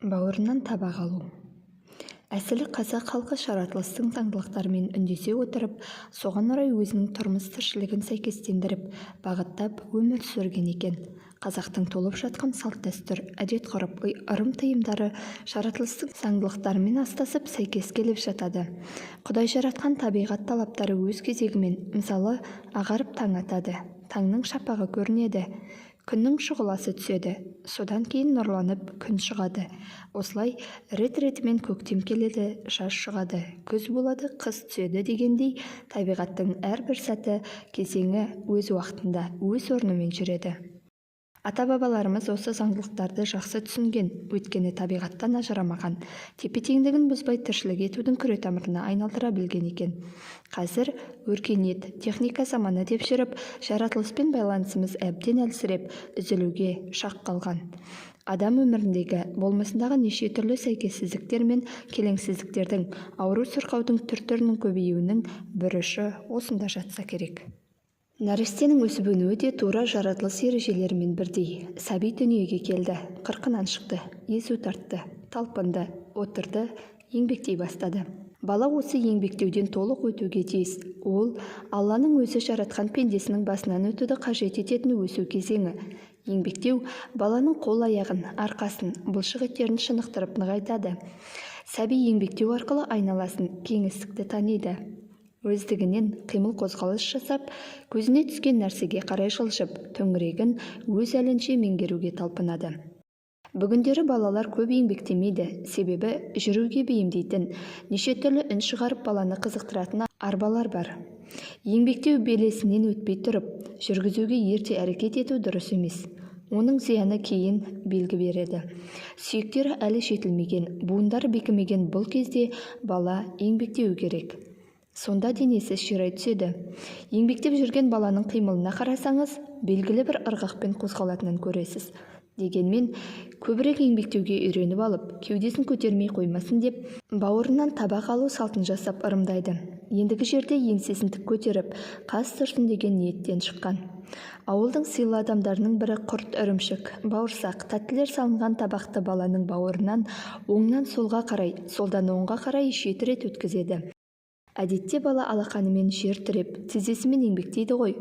Бауырынан табақ алу. Әсілі, қазақ халқы жаратылыстың заңдылықтарымен үндесе отырып, соған орай өзінің тұрмыс-тіршілігін сәйкестендіріп, бағыттап өмір сүрген екен. Қазақтың толып жатқан салт-дәстүр, әдет-ғұрып, ырым-тыйымдары жаратылыстың заңдылықтарымен астасып, сәйкес келіп жатады. Құдай жаратқан табиғат талаптары өз кезегімен, мысалы, ағарып таң атады, таңның шапағы көрінеді, күннің шұғыласы түседі, содан кейін нұрланып күн шығады. Осылай рет-ретімен көктем келеді, жаз шығады, күз болады, қыс түседі дегендей, табиғаттың әрбір сәті, кезеңі өз уақытында, өз орнымен жүреді. Ата-бабаларымыз осы заңдылықтарды жақсы түсінген, өйткені табиғаттан ажырамаған, тепе-теңдігін бұзбай тіршілік етудің күретамырына айналдыра білген екен. Қазір өркениет, техника заманы деп жүріп, жаратылыспен байланысымыз әбден әлсіреп, үзілуге шақ қалған. Адам өміріндегі, болмысындағы неше түрлі сәйкессіздіктер мен келеңсіздіктердің, ауру-сырқаудың түр-түрінің көбеюінің бір ұшы осында жатса керек. Нәрестенің өсіп-өнуі де тура жаратылыс ережелерімен бірдей. Сәби дүниеге келді, қырқынан шықты, езу тартты, талпынды, отырды, еңбектей бастады. Бала осы еңбектеуден толық өтуге тиіс. Ол Алланың өзі жаратқан пендесінің басынан өтуді қажет ететін өсу кезеңі. Еңбектеу баланың қол-аяғын, арқасын, бұлшық еттерін шынықтырып нығайтады. Сәби еңбектеу арқылы айналасын, кеңістікті таниды. Өздігінен қимыл-қозғалыс жасап, көзіне түскен нәрсеге қарай жылжып, төңірегін өз әлінше меңгеруге талпынады. Бүгіндері балалар көп еңбектемейді, себебі жүруге бейімдейтін, неше түрлі үн шығарып баланы қызықтыратын арбалар бар. Еңбектеу белесінен өтпей тұрып, жүргізуге ерте әрекет ету дұрыс емес. Оның зияны кейін белгі береді. Сүйектері әлі жетілмеген, буындары бекімеген бұл кезде бала еңбектеуі керек. Сонда денесі ширай түседі. Еңбектеп жүрген баланың қимылына қарасаңыз, белгілі бір ырғақпен қозғалатынын көресіз. Дегенмен, көбірек еңбектеуге үйреніп алып, кеудесін көтермей қоймасын деп, бауырынан табақ алу салтын жасап ырымдайды. Ендігі жерде еңсесін тік көтеріп, қаз тұрсын деген ниеттен шыққан. Ауылдың сыйлы адамдарының бірі құрт ірімшік, бауырсақ, тәттілер салынған табақты баланың бауырынан оңнан солға қарай, солдан оңға қарай 7 рет өткізеді. Әдетте бала алақанымен жер тіреп, тізесімен еңбектейді ғой.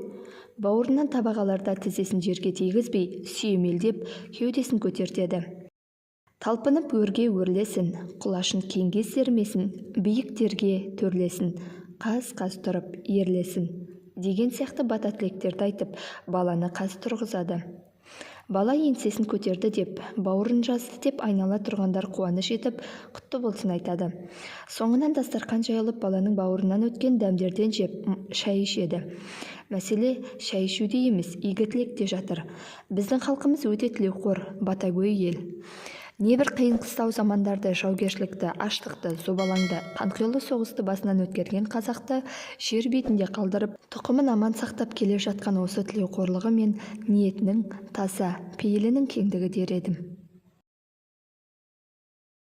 Бауырынан табақ аларда тізесін жерге тигізбей, сүйемелдеп, кеудесін көтертеді. Талпынып өрге өрлесін, құлашын кеңге сермесін, биіктерге төрлесін, қаз-қаз тұрып ерлесін деген сияқты бата тілектерді айтып, баланы қаз тұрғызады. Бала еңсесін көтерді деп, бауырын жазды деп айнала тұрғандар қуаныш етіп, құтты болсын айтады. Соңынан дастарқан жайылып, баланың бауырынан өткен дәмдерден жеп, шай ішеді. Мәселе шай ішуде емес, игі тілекте жатыр. Біздің халқымыз өте тілеуқор, батагөй ел. Небір қиын-қыстау замандарды, жаугершілікті, аштықты, зобалаңды, қанқұйлы соғысты басынан өткерген қазақты жер бетінде қалдырып, тұқымын аман сақтап келе жатқан осы тілеуқорлығы мен ниетінің таза, пейілінің кеңдігі дер едім.